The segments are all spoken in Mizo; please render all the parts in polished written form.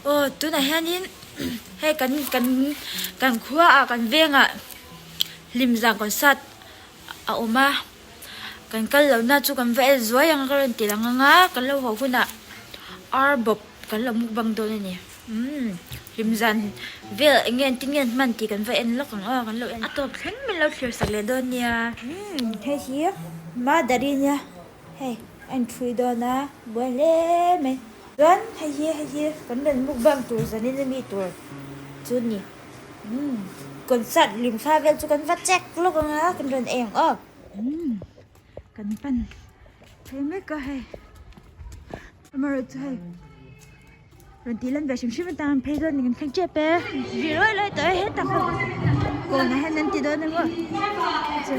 Aw tunah hianin hei kan kan kan khuaah kan vengah hlim zan concert a awm a kan kal lohna chu kan va en zuai ang a ka rawn ti lang ang a kan lo haw hunah ar bawp kan lo mukbang dawn a ni umm hlim zan vel eng nge engtin nge an hman tih kan va en lawk ang aw kan lo en a tawp thleng min lo thlir sak leh dawn nia umm hei hi mother-i nia. Hei a inṭhui dawn a, buai hle mai. Chuan hei hi hei hi kan rawn mukbang tur zanin ami tur chu ni. Umm concert lim thla vel chu kan va check lawk ang a, kan rawn eng aw. Umm kan pan phei mek a hei. Amaherawhchu chu hei. Rawn tih lan ve hrim hrim atan phei dawn ni kan thleng tep e. Ri lawi lawi tawh e hetah khan kawnah hian an ti dawn emaw chu.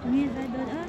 Tunge zai dawn a?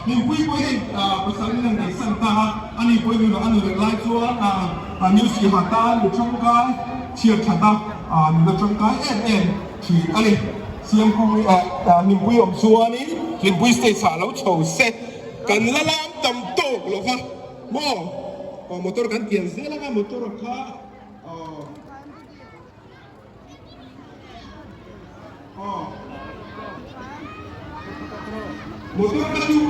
Mipui pawhin pasal in an ngaihsan ta a, ani pawhin nunah a nun lai chuan music ah tan mi tangkai chhiat that a, nuna tangkai em em thin a ni. Siampuii Hlimpui awm chuanin Hlimpui stage ah lo chho se, kan la lam tam tawk lo va maw? Motor kan kian zel anga motor kha. Motor kha chu.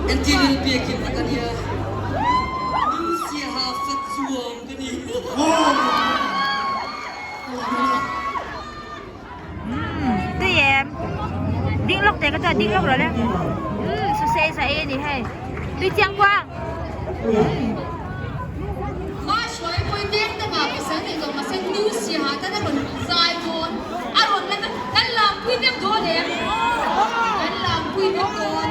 Entir biakinn a kan i nu siaha fatzuang kan i. Tui em ding lawk te ka chuan ding lawk rawh le sausage a ei a ni hei tui chiang kuang. Mah hruai pawhin veng dangah pasal nei tawh mahse nu siaha tan a rawn zai dawn a rawn la kan lampui vek dawn em? Kan lampui vek dawn.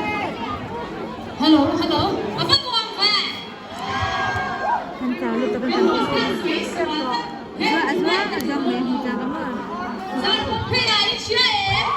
Hello hello a va nuam ve. Kan chau lutuk a kan a zuang a zuang mai hmu chak a maw. Zan kawng pheiah i hria em?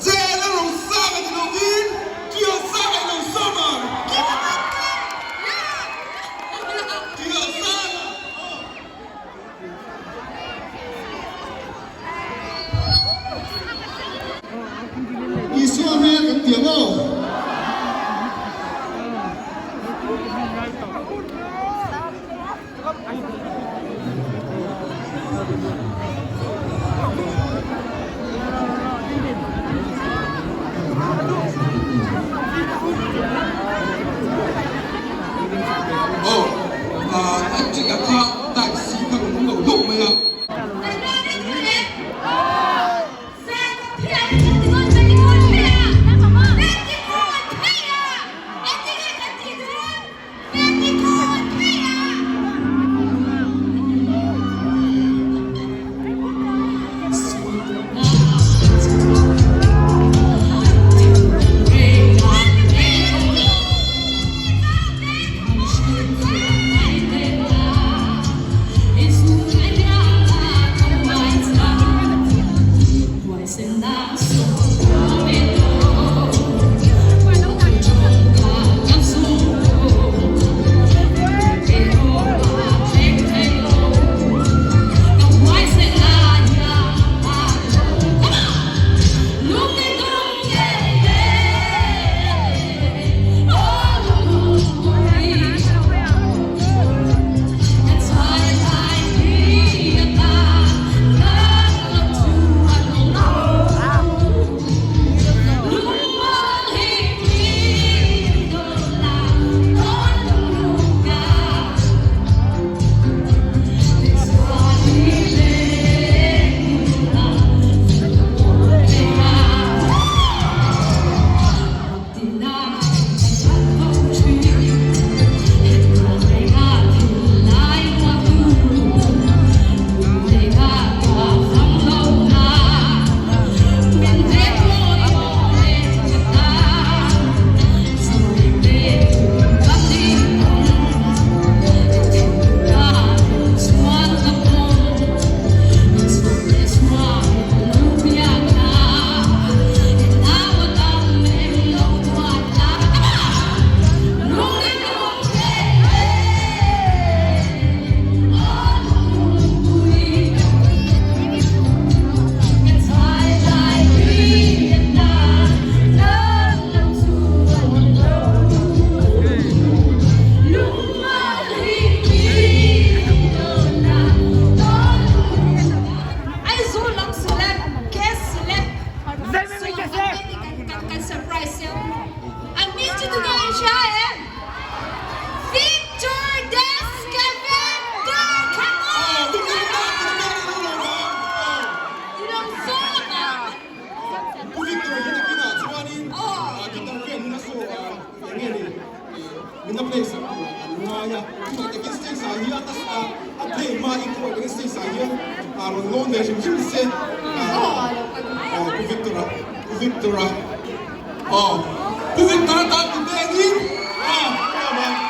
Chen a ro sang a ni lovin Ṭial sang a ni lo sawm ang. Ṭial sang a. Isua hmel kan ti ang aw. Aw, an ṭih a kha type C kha rawn awm lo hlauh mai a. na play sak turah kan ngai a, chutah takin stage ah hian a a play hmain chutah takin stage ah hian rawn lawn ve hrim hrim se aw Pu Victor-a Pu Victor-a aw Pu Victor-a tan ti vekin aw aw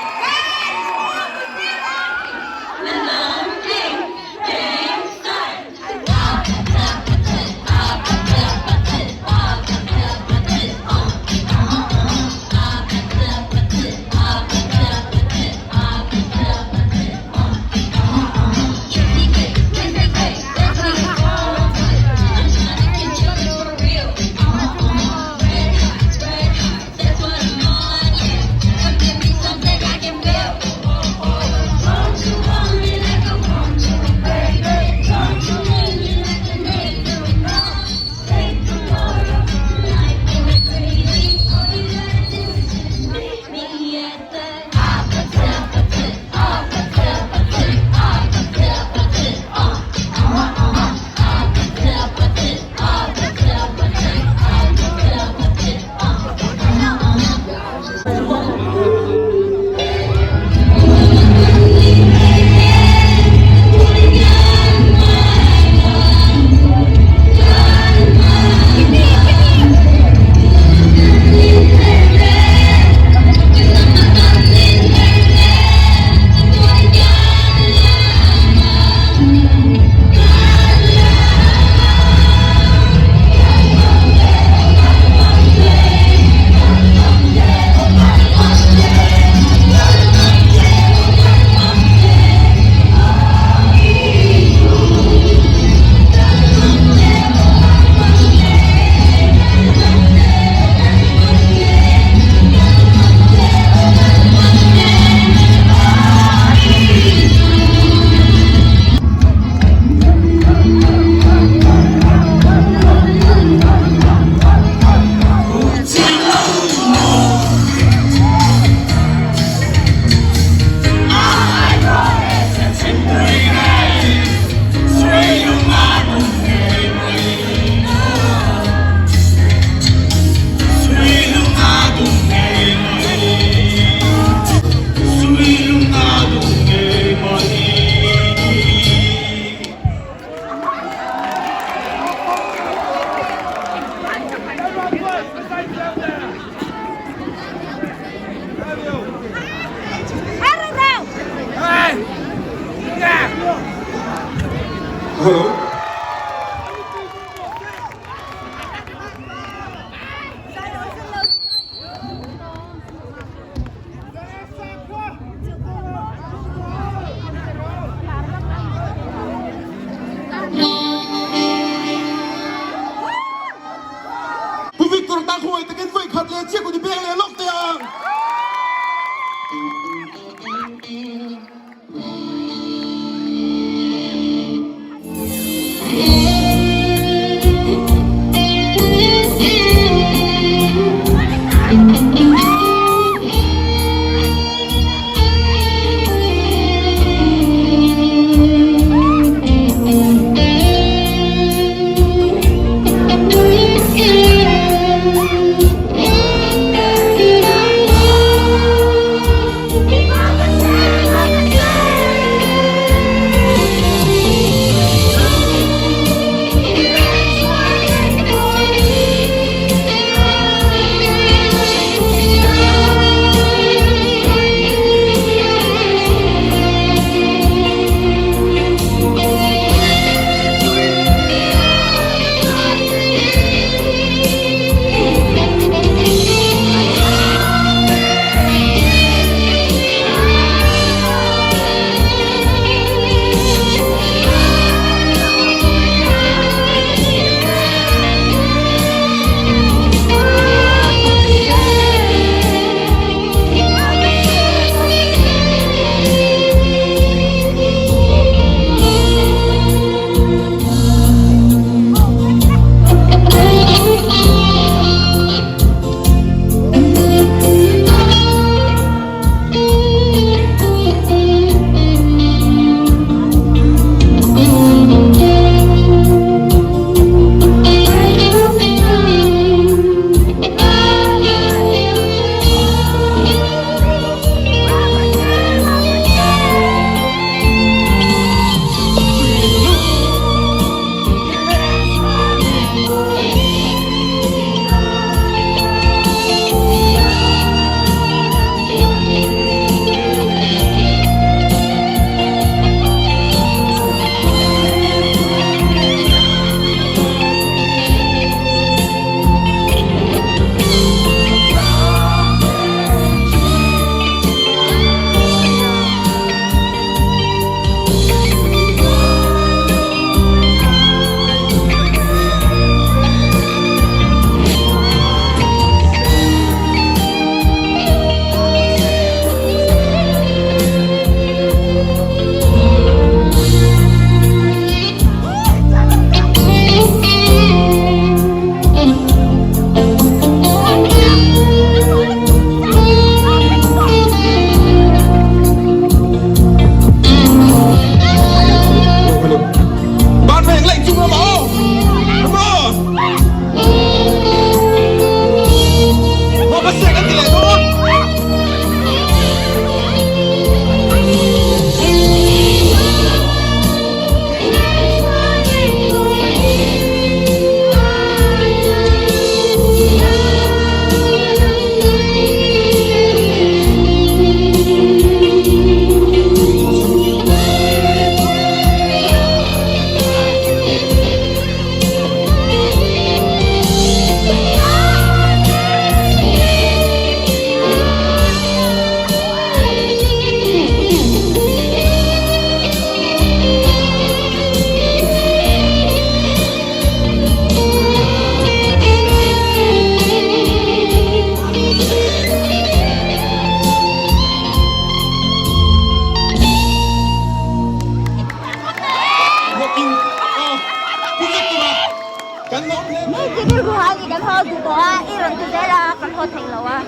haw thei lo a,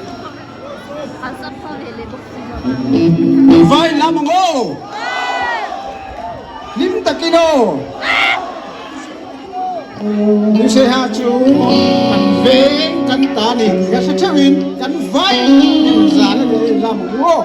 kan sub haw ve leh bawk si lo a. Vai lam ang aw! Hlim takin aw! Nuseha chu kan veng kan ta ni tih ka hre theuhin kan vai hlim zan a ni lam ang aw!